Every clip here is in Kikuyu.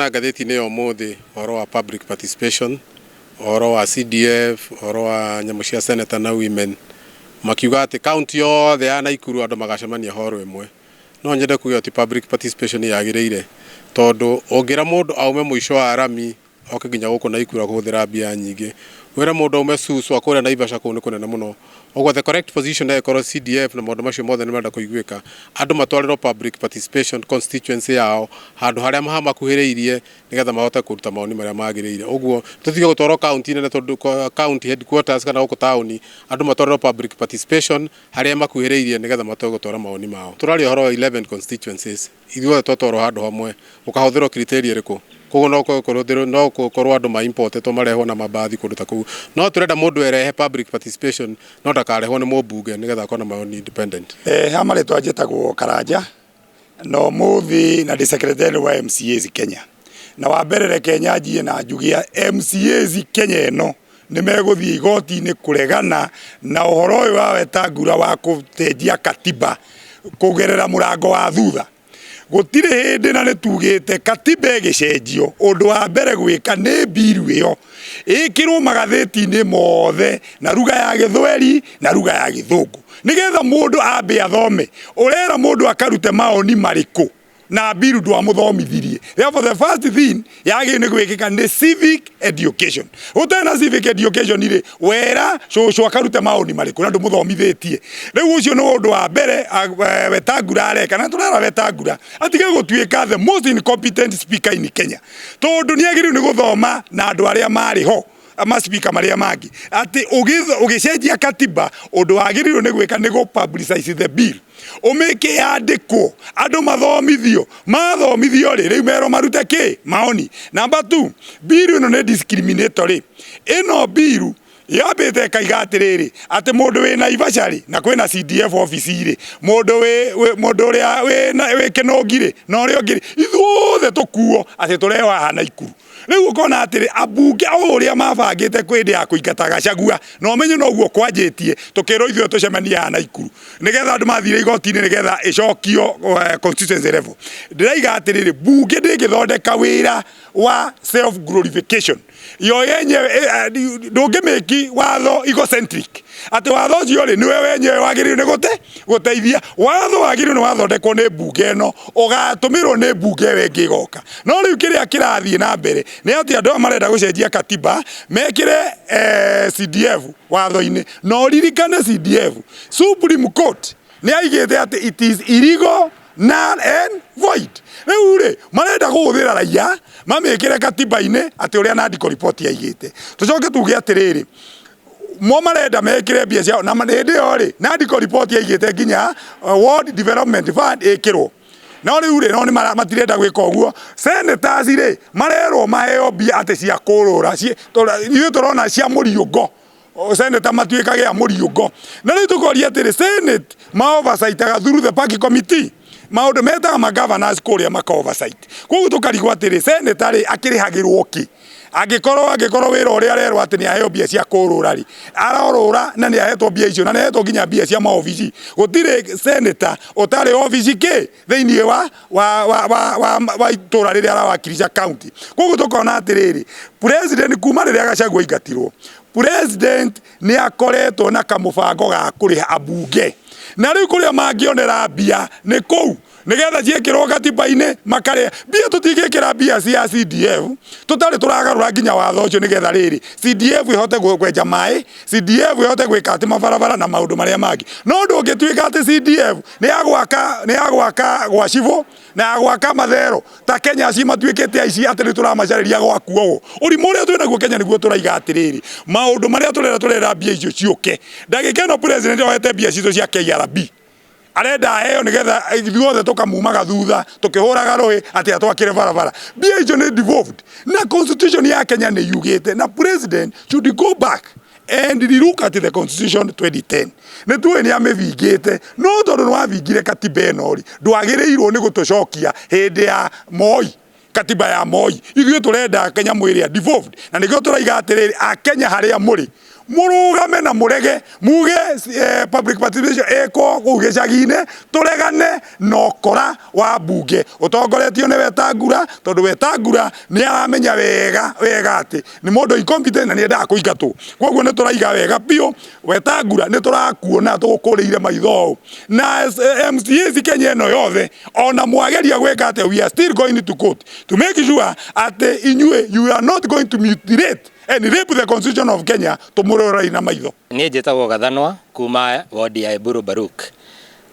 Na ngathĩti-inĩ ya ũmũthĩ ũhoro wa public participation, ũhoro wa CDF, ũhoro wa nyamũ cia senator na women, makiuga atĩ county yothe ya Naikuru andũ magacemania hall ĩmwe. No nyende kuga ti public participation yagĩrĩire, tondũ ũngĩra mũndũ aume mũico wa rami oke nginya gũkũ Naikuru akũhũthĩra mbia nyingĩ, wĩre mũndũ aume Suswa kũrĩa Naivasha kũu nĩ kũnene mũno. Ũguo the correct position ĩkorwo CDF na maũndũ macio mothe nĩ marenda kũiguĩka, andũ matwarĩrwo public participation constituency yao handũ harĩa hamakuhĩrĩirie nĩgetha mahote kũruta mawoni marĩa magĩrĩire. Ũguo tũtige gũtwarwo county nene tondũ county headquarters kana gũkũ taũni, andũ matwarĩrwo public participation harĩa makuhĩrĩirie nĩgetha mahote gũtwara mawoni mao. Tũraria ũhoro wa 11 constituencies, ithuothe twatwarwo handũ hamwe, gũkahũthĩrwo criteria ĩrĩkũ? Koguo no kũhũthĩrwo, no gũkorwo andũ ma importetwo marehwo na mambathi kũndũ ta kũu. No tũrenda mũndũ erehe public participation no ndakarehwo nĩ mũmbunge nĩgetha akorwo na mawoni independent. Ha marĩtwa njĩtagwo Karanja na ũmũthĩ na ndĩ secretary wa MCAs Kenya. Na wa mbere reke nyanjie na njuge MCAs Kenya ĩno nĩ megũthiĩ igoti-inĩ kũregana na ũhoro ũyũ wa Wetangula wa kũcenjia katiba kũgerera mũrango wa thutha. Gũtirĩ hĩndĩ na nĩ tugĩte katiba ĩgĩcenjio ũndũ wa mbere gwĩka nĩ bill ĩyo ĩkĩrwo magathĩti-inĩ mothe na lugha ya Gĩthweri na lugha ya Gĩthũngũ nĩgetha mũndũ ambe athome. Ũrera mũndũ akarute maoni marĩkũ na bill ndwamũthomithirie. Therefore the first thing yagĩrĩirwo nĩ gwĩkĩka nĩ civic education. Ũtarĩ na civic education rĩ, wera cũcũ akarute maoni marĩkũ na ndũmũthomithĩtie. Rĩu ũcio nĩ ũndũ wa mbere Wetangula areka, na tũrera Wetangula atige gũtuĩka the most incompetent speaker in Kenya, tondũ nĩ agĩrĩirwo nĩ gũthoma na andũ arĩa marĩ ho ma speaker marĩa mangĩ atĩ ũgĩcenjia katiba ũndũ wagĩrĩirwo nĩ gwĩka nĩ gũ publicize the bill, ũmĩke yandĩkwo, andũ mathomithio, mathomithio rĩ, rĩu merwo marute kĩ maoni. Number 2, bill ĩno nĩ discriminatory. Ĩno bill yambĩte ĩkaiga atĩrĩrĩ, atĩ mũndũ wĩ Naivasha rĩ, na kwĩna CDF office rĩ, mũndũ wĩ mũndũ ũrĩa wĩ Kĩnũngi rĩ, na ũrĩa ũngĩ rĩ, ithuothe tũkuo atĩ tũrehwo haha Naikuru. Rĩu ũkona atĩrĩ, ambunge o ũrĩa mabangĩte hĩndĩ ya kũingata Gachagua, na ũmenye noguo kwanjĩtie, tũkĩrwo ithuĩ tũcemanie haha Naikuru, nĩgetha andũ mathire igoti-inĩ nĩgetha ĩcokio constituency level. Ndĩraiga atĩrĩrĩ, mbunge ndĩngĩthondeka wĩra wa self glorification yo yenyewe, ndũngĩmĩki watho egocentric, atĩ watho ũcio rĩ nĩwe wenyewe wagĩrĩirwo nĩ gũteithia. Watho wagĩrĩirwo nĩ wathondekwo nĩ mbunge ĩno, ũgatũmĩrwo nĩ mbunge ĩyo ĩngĩ ĩgoka. No rĩu kĩrĩa kĩrathiĩ na mbere nĩ atĩ andũ aya marenda gũcenjia katiba mekĩre CDF watho-inĩ. Na ũririkane CDF, Supreme Court nĩ yaigĩte atĩ it is illegal, null and void. Rĩu rĩ marenda kũhũthĩra raia mamĩkĩre katiba-inĩ atĩ ũrĩa Nandiko report yaigĩte. Tũcoke tuge atĩrĩrĩ, mo marenda mekĩre mbia ciao, na hĩndĩ ĩyo rĩ Nandiko report yaigĩte nginya World Development Fund ĩkĩrwo. No rĩu rĩ, no nĩ matirenda gwĩka ũguo. Senators rĩ marerwo maheo mbia atĩ cia kũrũra, ithuĩ tũrona cia mũriũngo. Senator matuĩkage a mũriũngo. Na rĩu tũkoria atĩrĩ, Senate ma oversightaga through the party committee, maũndũ metaga ma governors kũrĩa maka oversight. Koguo tũkarigwo atĩrĩ, senator rĩ akĩrĩhagĩrwo kĩ? Angĩkorwo wĩra ũrĩa arerwo atĩ nĩ aheo mbia cia kũrũra rĩ, arorũra na nĩ ahetwo mbia icio, na nĩ ahetwo nginya mbia cia maobici. Gũtirĩ senator ũtarĩ obici kĩ thĩinĩ wa itũra rĩrĩa arawakilisha county. Koguo tũkona atĩrĩrĩ, president kuma rĩrĩa Gachagua aingatirwo, president nĩ akoretwo na kamũbango ga kũrĩha ambunge, na rĩu kũrĩa mangĩonera mbia nĩ kũu nĩgetha ciĩkĩrwo katiba-inĩ makarĩa mbia. Tũtingĩkĩra mbia cia CDF tũtarĩ tũragarũra nginya watho ũcio, nĩgetha rĩrĩ CDF ĩhote kwenja maĩ, CDF ĩhote gwĩka atĩ mabarabara na maũndũ marĩa mangĩ. No ndũngĩtuĩka atĩ CDF nĩ ya gwaka gwa cibũ na ya gwaka mathero ta Kenya aci matuĩkĩte aici atĩ nĩ tũramacarĩria gwakuo. Ũũ ũrimũ ũrĩa twĩnaguo Kenya nĩguo tũraiga atĩrĩrĩ, maũndũ marĩa tũrera mbia icio ciũke. Ndagĩka ĩno president oete mbia citũ cia KRB, arenda aheo nĩgetha ithuothe tũkamumaga thutha tũkĩhũraga rũĩ atĩ atwakĩre barabara. Mbia icio nĩ devolved, na constitution ya Kenya nĩ yugĩte, na president should go back and relook at the constitution 2010. Nĩ tuĩ nĩ amĩbingĩte, no tondũ nĩ wabingire katiba ĩno rĩ, ndwagĩrĩirwo nĩ gũtũcokia hĩndĩ ya Moi, katiba ya Moi. Ithuĩ tũrenda Kenya mwĩrĩ devolved, na nĩkĩo tũraiga atĩrĩrĩ, Akenya harĩa mũrĩ, Mũrũgame na mũrege muge public participation ĩkwo kũu gĩcagi-inĩ, tũregane na ũkora wa mbunge ũtongoretio nĩ Wetangula, tondũ Wetangula nĩ aramenya wega wega atĩ nĩ mũndũ incompetent na nĩ endaga kũingatwo. Koguo nĩ tũraiga wega biũ, Wetangula, nĩ tũrakuona tũgũkũrĩire maitho ũũ na MCAs Kenya ĩno yothe. Ona mwageria gwĩka atĩa, we are still going to court to make sure atĩ inyuĩ, you are not going to mutilate and rape the constitution of Kenya. Tũmũrorei na maitho. Niĩ njĩtagwo Gathanwa kuma wodi ya Eburu Baruk.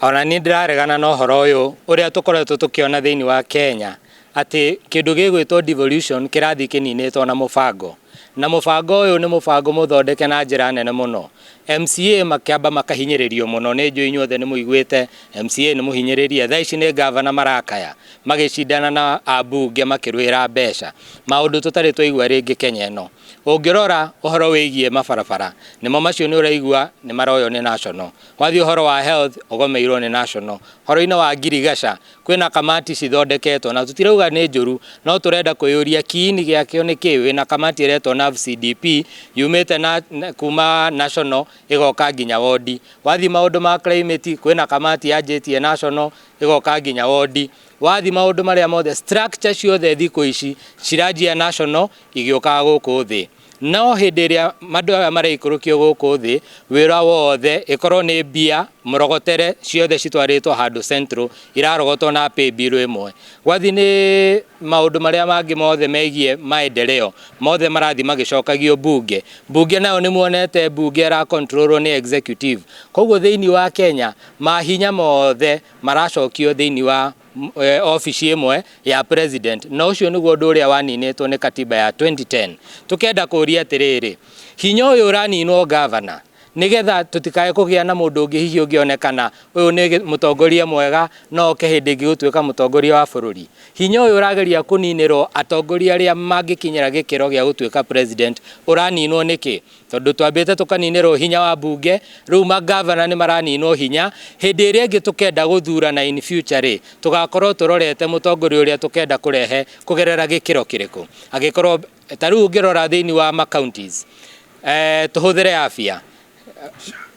Ona niĩ ndĩraregana na ũhoro ũyũ ũrĩa tũkoretwo tũkĩona thĩinĩ wa Kenya, atĩ kĩndũ gĩgwĩtwo devolution kĩrathiĩ kĩninĩtwo na mũbango. Na mũbango ũyũ nĩ mũbango mũthondeke na njĩra nene mũno. MCA makĩamba makahinyĩrĩrio mũno, nĩ njũĩ inyuothe nĩ mũiguĩte MCA nĩ mũhinyĩrĩrie. Thaa ici nĩ gavana marakaya magĩcindana na ambunge makĩrũĩra mbeca, maũndũ tũtarĩ twaigua rĩngĩ Kenya ĩno. Ũngĩrora ũhoro wĩgiĩ mabarabara, nĩmo macio nĩ ũraigua nĩ maroywo nĩ national. Wathiĩ ũhoro wa health, ũgomeirwo nĩ national. Ũhoro-inĩ wa ngirigaca, kwĩna kamati cithondeketwo, na tũtirauga nĩ njũru, no tũrenda kwĩyũria kiini gĩakĩo nĩ kĩ. Wĩna kamati ĩretwo NAV CDP yumĩte na kuma national ĩgoka nginya wodi. Wathiĩ maũndũ ma climate, kwĩna kamati yanjĩtie national ĩgoka nginya wodi. Wathiĩ maũndũ marĩa mothe, structure ciothe thikũ ici ciranjia national igĩũkaga gũkũ thĩ. No hĩndĩ ĩrĩa andũ aya maraikũrũkio gũkũ thĩ, wĩra wothe, ĩkorwo nĩ mbia mũrogotere, ciothe citwarĩtwo handũ central, irarogotwo na pay bill ĩmwe. Gwathi nĩ maũndũ marĩa mangĩ mothe megiĩ maendeleo, mothe marathiĩ magĩcokagio bunge. Bunge nayo nĩ muonete bunge ĩra controlwo nĩ executive. Koguo thĩinĩ wa Kenya mahinya mothe maracokio thĩinĩ wa obici ĩmwe ya president, na ũcio nĩguo ũndũ ũrĩa waninĩtwo nĩ katiba ya 2010. Tukenda kũria atĩrĩrĩ, hinya ũyũ ũraninwo gavana nigetha tutikae kũgĩa na mũndũ ũngĩ hihi ũngĩonekana ũyũ nĩ mũtongoria mwega no oke hĩndĩ ĩngĩ gũtuĩka mũtongoria wa bũrũri. Hinya ũyũ ũrageria kũninĩrwo atongoria arĩa mangĩkinyĩra gĩkĩro gĩa gũtuĩka president ũraninwo nĩkĩ? Tondũ twambĩte tũkaninĩrwo hinya wa bunge, rĩu magavana nĩ maraninwo hinya. Hĩndĩ ĩrĩa ĩngĩ tũkenda gũthurana in future rĩ, tũgakorwo tũrorete mũtongoria ũrĩa tũkenda kũrehe kũgerera gĩkĩro kĩrĩkũ? Angĩkorwo ta rĩu ũngĩrora thĩinĩ wa ma counties, tũhũthĩre afya,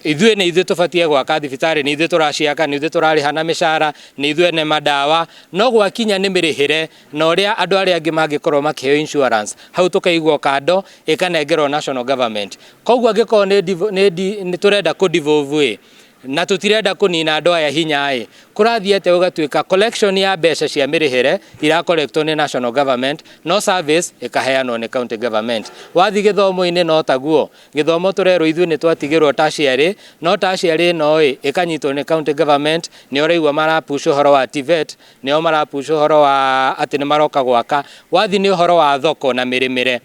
ithuĩ nĩ ithuĩ tũbatiĩ gwaka thibitarĩ, nĩ ithuĩ tũraciaka, nĩ ithuĩ tũrarĩha na mĩcara, nĩ ithuĩ ene madawa. No gwakinya nĩ mĩrĩhĩre na ũrĩa andũ arĩa angĩ mangĩkorwo makĩheo insurance, hau tũkaigwo kando, ĩkanengerwo national government. Koguo angĩkorwo nĩ tũrenda kũ devolve ĩ, na tũtirenda kũnina andũ aya hinya ĩ, kũrathiĩ atĩa gũgatuĩka collection ya mbeca cia mĩrĩhĩre iracollectwo nĩ national government, no service ĩkaheanwo nĩ county government? Wathiĩ gĩthomo-inĩ no taguo. Gĩthomo tũrerwo ithuĩ nĩ twatigĩrwo tertiary, no tertiary ĩno ĩ ĩkanyitwo nĩ county government. Nĩ ũraigua marapush ũhoro wa TVET, nĩo marapush ũhoro wa atĩ nĩ maroka gwaka. Wathiĩ nĩ ũhoro wa thoko na mĩrĩmĩre,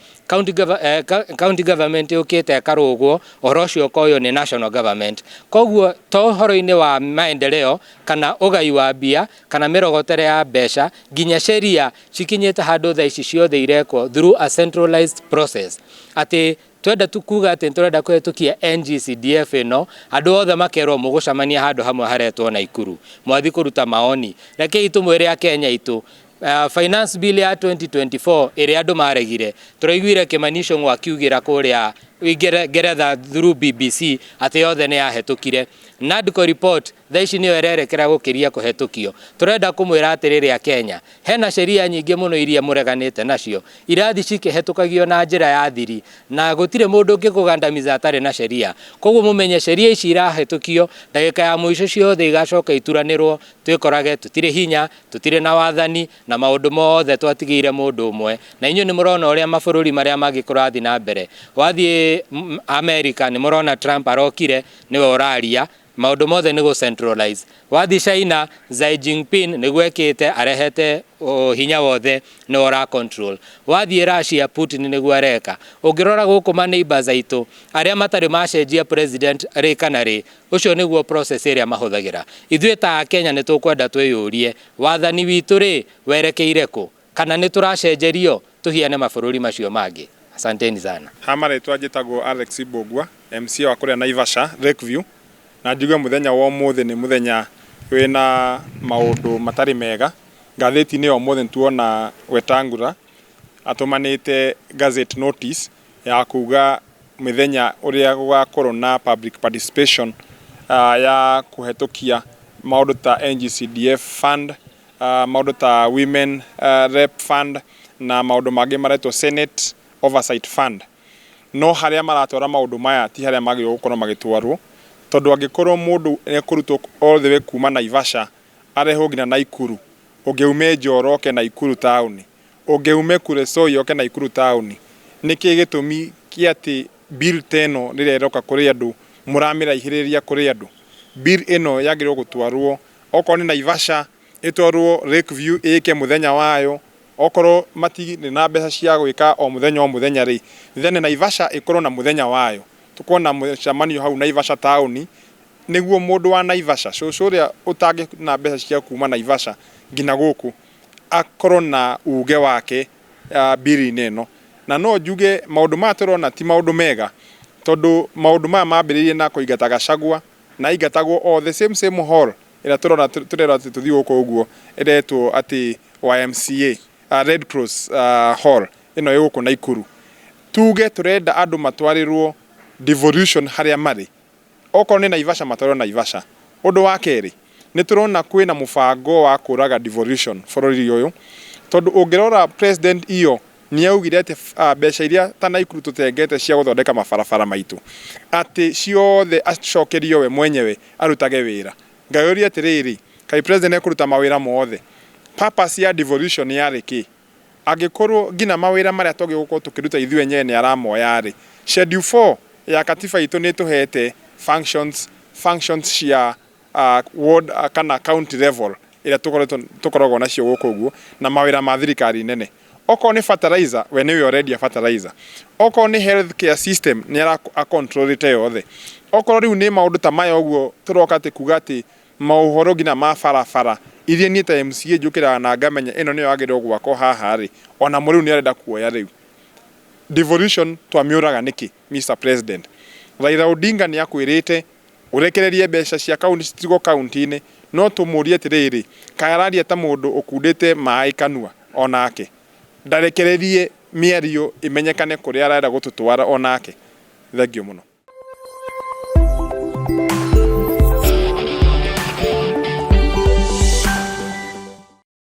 county government yũkĩte ĩkarũgwo, ũhoro ũcio ũkoywo nĩ national government. Koguo to ũhoro-inĩ wa maendeleo kana ũgai wa mbia kana mĩrogotere ya mbeca, nginya sheria cikinyĩte handũ thaa ici ciothe irekwo through a centralized process, atĩ twenda tu kuga atĩ tũrenda kũhetũkia NGCDF ĩno, andũ othe makerwo mũgũcemania handũ hamwe haretwo Naikuru, mwathi kũruta maoni. Rekei tũmwĩre Akenya aitũ, finance bill ya 2024 ĩrĩa andũ maregire, tũraiguire Kimani Ichung'wa akiugĩra kũrĩa Ngeretha through BBC atĩ yothe nĩ yahetũkire. NADCO report thaa ici nĩyo ĩrerekera gũkĩria kũhetũkio. Tũrenda kũmwĩra atĩrĩrĩ Akenya, hena sheria nyingĩ mũno iria mũreganĩte nacio irathi cikĩhetũkagio na njĩra ya thiri, na gũtirĩ mũndũ ũngĩkũgandamiza atarĩ na sheria. Koguo mũmenye sheria ici irahetũkio, ndagĩka ya mũico ciothe igacoka ituranĩrwo, twĩkorage tũtirĩ hinya, tũtirĩ na wathani, na maũndũ mothe twatigĩire mũndũ ũmwe. Na inyuĩ nĩ mũrona ũrĩa mabũrũri marĩa mangĩ kũrathiĩ na mbere. Wathiĩ America, nĩ mũrona Trump arokire nĩwe ũraria maũndũ mothe nĩ gũ centralize. Wathiĩ China, Xi Jinping nĩguo ekĩte, arehete hinya wothe, nĩwe ũra control. Wathiĩ Russia, Putin nĩguo areka. Ũngĩrora gũkũ ma neighbors aitũ arĩa matarĩ macenjia president rĩ kana rĩ, ũcio nĩguo process ĩrĩa mahũthagĩra. Ithuĩ ta Akenya nĩ tũkwenda twĩyũrie, wathani witũ rĩ werekeire kũ, kana nĩ tũracenjerio tũhiane mabũrũri macio mangĩ? Asanteni sana. Ha marĩtwa njĩtagwo Alex Mbũgua, MCA wa kũrĩa Naivasha Lakeview, na njigue mũthenya wa ũmũthĩ nĩ mũthenya wĩna maũndũ matarĩ mega. Ngathĩti-inĩ ya ũmũthĩ nĩtuona Wetangula atũmanĩte gazette notice ya kuga mĩthenya ũrĩa gũgakorwo na public participation ya kũhetũkia maũndũ ta NGCDF fund, maũndũ ta women rep fund na maũndũ mangĩ maretwo Senate oversight fund. No harĩa maratwara maũndũ maya ti harĩa magĩrĩirwo gũkorwo magĩtwarwo, tondũ angĩkorwo mũndũ ekũrutwo all the way kuma Naivasha arehwo nginya Naikuru, ũngĩume Njoro oke Naikuru taũni, ũngĩume Kuresoi oke Naikuru taũni, nĩkĩ gĩtũmi kĩa atĩ bill ta ĩno rĩrĩa ĩroka kũrĩ andũ mũramĩraihĩrĩria kũrĩ andũ? Bill ĩno yagĩrĩirwo gũtwarwo okorwo nĩ Naivasha ĩtwarwo Lakeview ĩke mũthenya wayo, okorwo matirĩ na mbeca cia gwĩka o mũthenya o mũthenya rĩ, then Naivasha ĩkorwo na mũthenya wayo. Tũkorwo na mũcemanio hau Naivasha taũni nĩguo mũndũ wa Naivasha, cũcũ ũrĩa ũtangĩ na mbeca cia kuma Naivasha nginya gũkũ akorwo na uge wake bill-inĩ ĩno. Na no njuge maũndũ maya tũrona ti maũndũ mega, tondũ maũndũ maya mambĩrĩirie na kũingata Gachagua, na aingatagwo o the same same hall ĩrĩa tũrona tũrerwo atĩ tũthiĩ gũkũ ũguo ĩretwo atĩ YMCA, Red Cross hall ĩno ĩ gũkũ Naikuru. Tuge tũrenda andũ matwarĩrwo devolution harĩa marĩ, okorwo nĩ Naivasha matwarwo Naivasha. Ũndũ wa kerĩ, nĩ tũrona kwĩna mũbango wa kũraga devolution bũrũri ũyũ, tondũ ũngĩrora president iyo nĩ augire atĩ mbeca iria ta Naikuru tũtengete cia gũthondeka mabarabara maitũ, atĩ ciothe acokerio we mwenyewe arutage wĩra. Ngayũria atĩrĩrĩ, kaĩ president ekũruta mawĩra mothe? Purpose ya devolution yarĩ kĩ? Angĩkorwo nginya mawĩra marĩa twagĩrĩirwo gũkorwo tũkĩruta ithuĩ enyewe nĩ aramoya rĩ, schedule 4 ya katiba itũ nĩ ĩtũhete functions cia ward kana county level ĩrĩa tũkoragwo nacio gũkũ ũguo, na mawĩra ma thirikari nene. Okorwo nĩ fertilizer, we nĩwe ũrendia fertilizer. Okorwo nĩ health care system, nĩ ara controlĩte yothe. Okorwo rĩu nĩ maũndũ ta maya ũguo tũroka atĩ kuga atĩ maũhoro nginya ma barabara iria niĩ ta MCA njũkĩraga na ngamenya ĩno nĩyo yagĩrĩirwo gwakwo haha rĩ, ona mo rĩu nĩ arenda kuoya rĩu. Devolution twamĩũraga nĩkĩ, Mr President? Raila Odinga nĩ akwĩrĩte ũrekererie mbeca cia kaunti citigwo kaunti-inĩ, no tũmũrie atĩrĩrĩ, kaĩ araria ta mũndũ ũkundĩte maĩ kanua onake? Ndarekererie mĩario ĩmenyekane kũrĩa arenda gũtũtwara onake. Thengiũ mũno.